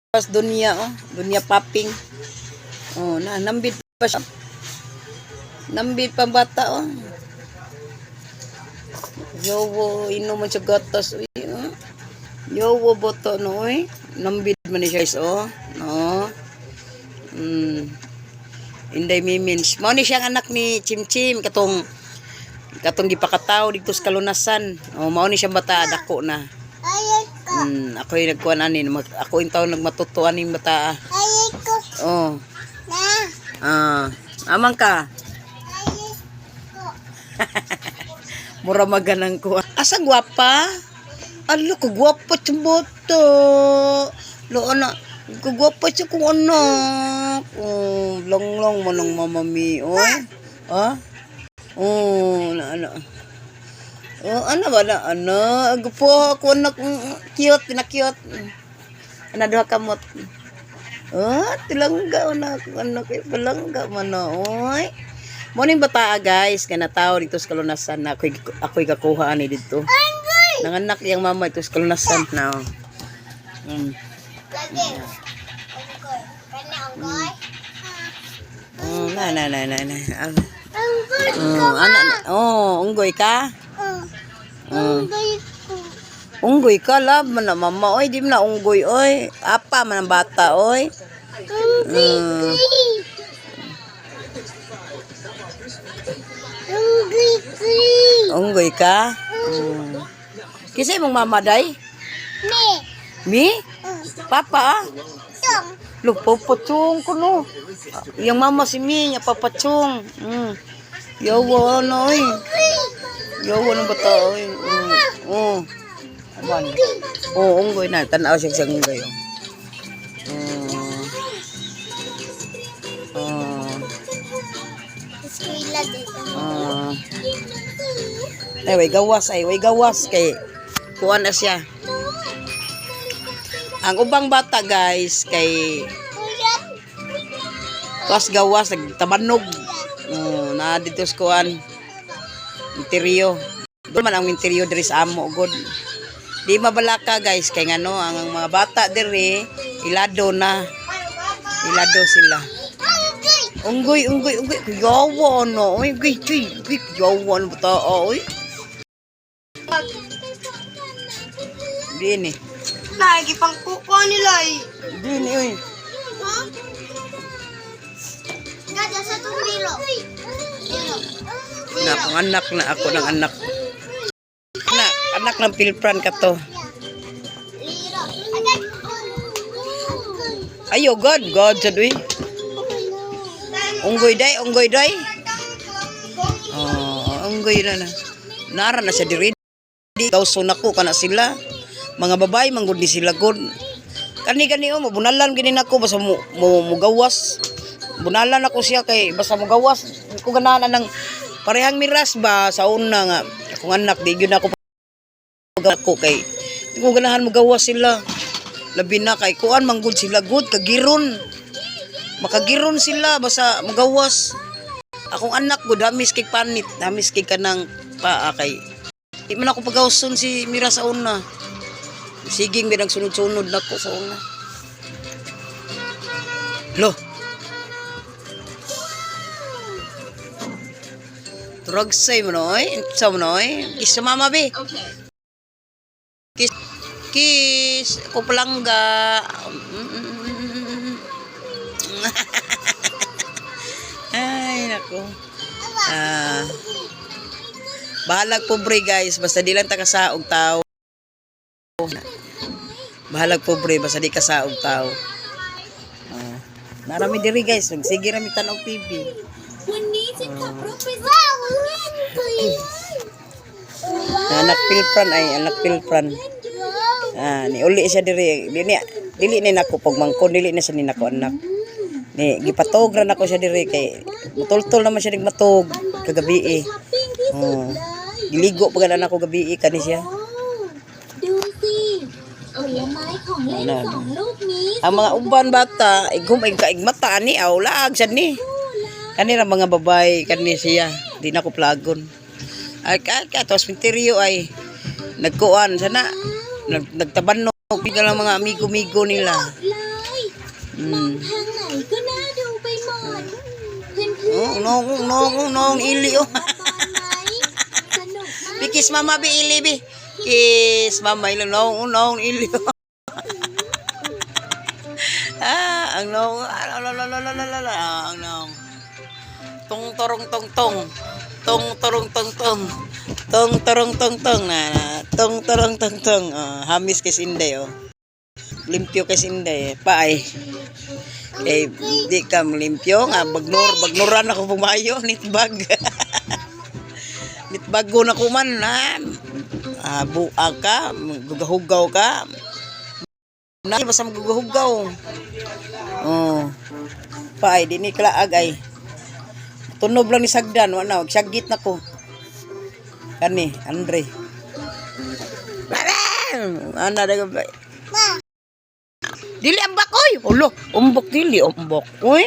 Dunya oh, dunya popping. Oh, na nambit pa siya. Nambit pa bata oh. Yowo, inom man siya gatas uy. Oh. Yowo boto no oy. Nambit man ni siya guys oh. No. Inday Mimins. Mao ni siyang anak ni Chimchim katong katong gipakataw dito sa kalunasan. Oh, mao ni siyang bata dako na. Ako yung nagkuhan ani, ako yung taon nagmatuto aning bata. Oh. Ah, amang ka. Mura maganang ko. Asa gwapa? Alo, kagwapa siyang bata. Lo, anak, kagwapa siya kung anak. Oh, long-long mo ng mama mi, oy. Ah? Oh, na, ano. Oh, ano ba na, ano? Gupo ako, anak. Cute, pina-cute. Ano, duha kamot. Oh, tilangga, anak. Anak, eh, palangga man na, oy. Mo ning bata guys, nga natawo dito sa kalunasan na ako'y ako'y kakuha ani dito. Nanganak iyang mama ito sa kalunasan na. Oh. Oh, na na na na na. Ah. Oh, ana, oh, unggoy ka? Oh. Unggoy ka, love man na mama. Oy, di man na unggoy, oy. Apa man ang bata, oy. Unggoy ka? Kinsa imong mama day? Mi? Papa ah? Lo, papachong ko no. Yung mama si Mi, niya papachong. Yawa na oy. Yawa ng bata oy. Oh. Aman. Oh, unggoy na. Tanaw siya sa unggoy. Oh. Oh. Oh. Ay, way gawas ay, way gawas kay kuan na siya. Ang ubang bata guys kay tuas gawas nagtabanog. Oh, na dito sa kuan. Interior. Doon man ang interior diri sa amo god. Di mabalaka guys kay ngano ang mga bata diri ilado na. Ilado sila. Unggoy, unggoy, unggoy. Kuyawa no. Uy, uy, uy, uy, kuyawa no bata oy. Dini. Nagipangkukuha nila eh. Dini oy. Ha? Gada sa itong lilo. Lilo. Na akong anak na ako ng anak. Anak, anak ng pilpran ka to. Lilo. Agad. Ayo God, God sad uy. Unggoy day, unggoy day. Oh, unggoy na na. Nara na siya diri. Di gawso nako kana sila. Mga babae manggod ni sila god. Kani gani oh, mabunalan gini nako basta mo, mo mugawas. Bunalan ako siya kay basta mugawas. Di ko ganahan ng parehang miras ba sa una nga akong anak di gyud ako ako kay di ko ganahan mugawas sila. Labi na kay kuan manggod sila god kagiron. Makagiron sila basta mugawas. Akong anak ko damis kay panit, damis kay kanang paa kay di man ako pagawson si Mira sa una. Siging binang sunod-sunod nako sa una. Lo. Turagsay mo noy, unsa mo noy? Kiss sa mama be. Kiss. Kiss ko palangga. Ay nako. Ah. Bahalag pobre guys, basta di lang ta kasaog tao. Bahalag pobre basta di kasaog tao. Ah. Narami diri guys, nagsige rami tan-aw TV. วันนี้ฉันขับรถไป Anak pilpran ay anak pilpran. Ah, ni uli siya diri. Dili dili ni nako pagmangkon, dili na siya ni nako anak. Ni gipatog ra nako siya diri kay mutultol naman siya nagmatog kagabi eh. ช้อปปิ้งที่สุด Oh. เลย Giligo pa gana nako gabi eh kani siya. โอ้ดูสิผลไม้ของเล่น Ano? สองลูกนี้ Ang mga uban bata, igum ig kaigmata ani aw laag sad ni. Kani ra mga babae kani siya, di na ko plagon. Ay ka ka tos minteryo ay nagkuan sana nagtabanog ka lang mga amigo-migo nila. เลย มองทางไหนก็น่าดูไปหมด เพื่อนๆ Oh, nong, nong, nong, ili oh. บอลไหมสนุกมาก Bi kiss mama bi ili bi. Kiss mama ilang nong nong ili. Ah, ang nong. Ah, la la la la la la la. Ah, ang nong. Tung torong tong tong. Tung torong tong tong. Tung torong tong tong na. Na. Tung torong tong tong. Ah, hamis kay Inday oh. Limpyo kay Inday eh. Paay. Eh, di ka limpyo nga bagnor bagnoran ako pumayo nitbag. Nitbago na ko man na. Ah, buа ka, gugahugaw ka. Na basta magugahugaw. Oh. Paay di ni klaag ay. Tunob lang ni sagdan wa na, sagit na ko. Kani, Andre. Ana daga. Dili ambak oy. Ulo, umbok dili umbok. Oy.